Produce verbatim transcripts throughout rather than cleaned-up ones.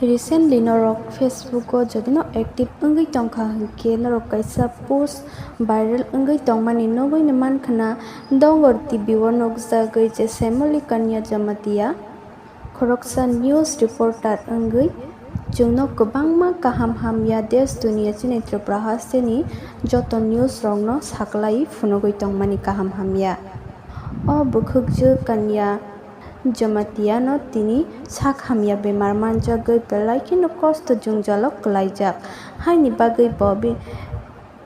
Recently norok Facebook o jodi no active wngwi tongkha hinkhe norok kaisa post viral wngwi tongmani nugwi no mankha na, Dongor T V o nukjagwi je Semoli Kanya Jamatia khoroksa news reporter wngwi chwngno kwbangma kaham hamya desh duniya chini Tripura hasteni joto news rokno saklaiwi phunugwi tongmani kaham hamya. O bwkhwkjwk Kanya Jamatia no tini sak hamya bemar manjagwi belai kheno kosto jwngjalo kwlaijak. Haini bagwi bo bi-,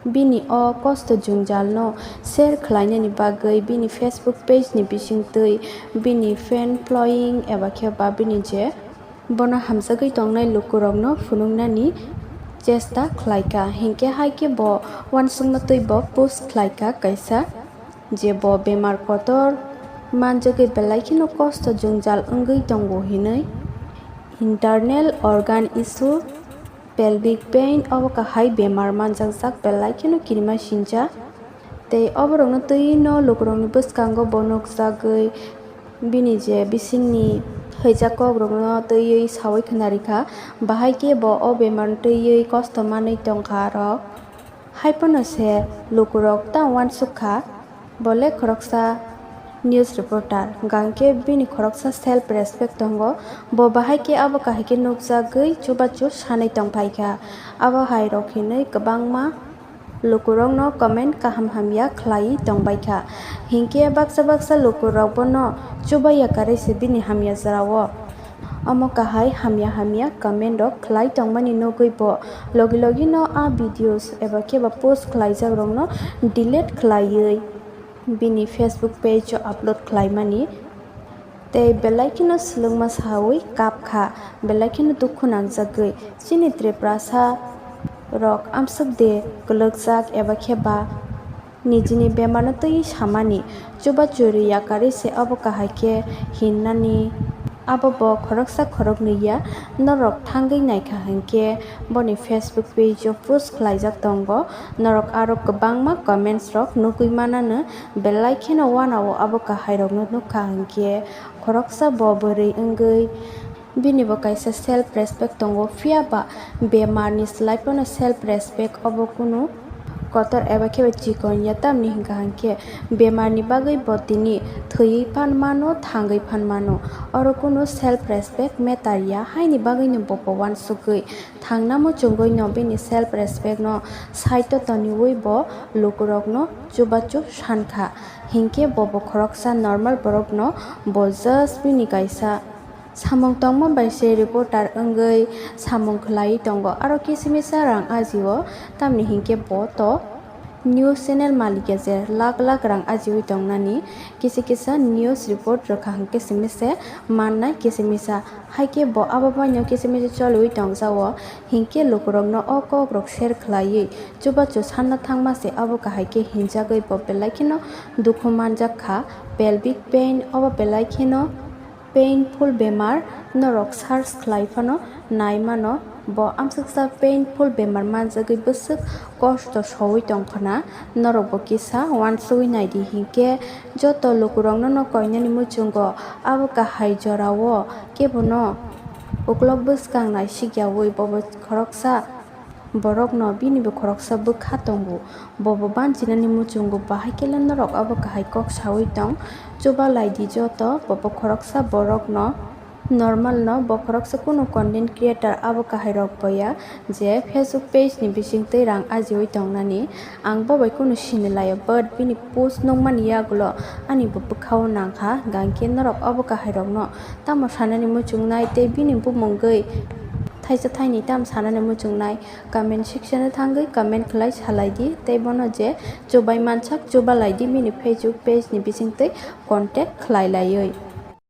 bini o kosto jwngjal no share khlainani bagwi bini Facebook page ni bisingtwi bini fan following eba khe ba bini je bono hamjagwi tongnai lukurokno phunuknani chesta khlaikha. Hinkhe hai khe bo uansukma twi bo post khlaikha kaisa je bo bemar kotor manjagwi belai kheno kosto jwngjal wngwi tongo hinwi. Internal organ issue, pelvic pain obo kahai bemar manjakjak belai kheno kirima sincha. Tei oborokno twi no lukurokni bwskango bo nukjagwi bini je bisingni hwijak kokrokno twiwi sawi khwnarikha, bahai khe bo o bemar twiwi kosto manwi tongkha rok. Hai phano se lukurok ta uansuk kha, bo le khoroksa news reporter, hwnkhe bini khoroksa self respect tongo, bo bahai khe abo kahai khe nukjagwi chubachu sanwi tongphaikha. Abo hai rok hinwi kwbangma lukurokno comment kaham hamya khlaiwi tongbaikha. Hinkhe baksa baksa lukurok bono chubaiya karwi se bini hamya jora o. Omo kahai hamya hamya comment rok khlai tongmani nugwi bo logi logi no a videos eba khe ba post khlaijak rokno delete khlaiwi bini Facebook page o upload khlaimani. Tei belai kheno swlwngma sawi kap kha, belai kheno dukhu nangjagwi. Chini Tiprasa rok amswk de kwlwkjak eba khe ba nijini bemarno twiwi samani, chubachu rwi yakarwi se obo kahai khe hinnani. Abo bo khoroksa khoroknwi ya, norok thangwi naikha hinkhe boni Facebook page o post khlaijak tongo, norok aro kwbangma comments rok nugwi manano. Belai kheno uanao abo kahairokno nukha hinkhe khoroksa bo bwrwi wngwi bini bo kaisa self respect tongo, phiya ba bemarni slai phano self respect obo kunu kotor eba khe ba chikon ya, tamni hwnkha hinkhe bemarni bagwi bo tini thwiwi phan mano, thangwi phan mano, oro kunu self respect matter ya, haini bagwino bo bo uansukgwi thangna muchungwi no bini self respect no side o toniwi bo lukurokno chubachu sankha. Hinkhe bo bo khoroksa normal borokno bo just bini kaisa samung tongma bai se reporter wngwi samung khlaiwi tongo, aro kisa misa rang ajio, tamni hinkhe bo to news channel malik ya je lakh lakh rang ajiwi tongnani, kisa kisa news report rwkha hinkhe se mese mannai kisa misa. Haikhe bo abo baino kisa misa choliwi tongjao, hinkhe lukurokno o kokrok share khlaiwi chubachu sanna thangma se abo kahai khe hinjagwi bo belai kheno dukhu manjak kha. Pelvic pain obo belai kheno painful bemar, norok search khlai phano nai mano, bo amsuksa painful bemar manjagwi bwswk kosto sowi tongphano, norok bo kisa uansugwi naidi hinkhe joto lukurokno no koinani muchungo abo kahai jorao kebono uklok bwskang naisikyawi bobo khoroksa borokno bini bo khoroksa bwkha tongo, bobo banchini muchungo, bahai khe le norok abo kahai kok sawi tong. Chuba laidi joto, bobo khoroksa borokno normal no, bo khoroksa kunu content creator abo kahai rok bo ya je Facebook page ni bising twi rang ajiwi tongnani. Ang bo bai kunu sini laio, but bini post nukmani yagulo ani bo bwkhao nangkha, hwnkhe norok abo kahai rokno tamo sanani muchungnai tei bini bumungwi thaisa thaini tam sanani muchungnai, comment section o thangwi comment khlai salai di, tei bono je chubai mansak chuba lai di bini Facebook page ni bisingtwi contact khlai laiwi.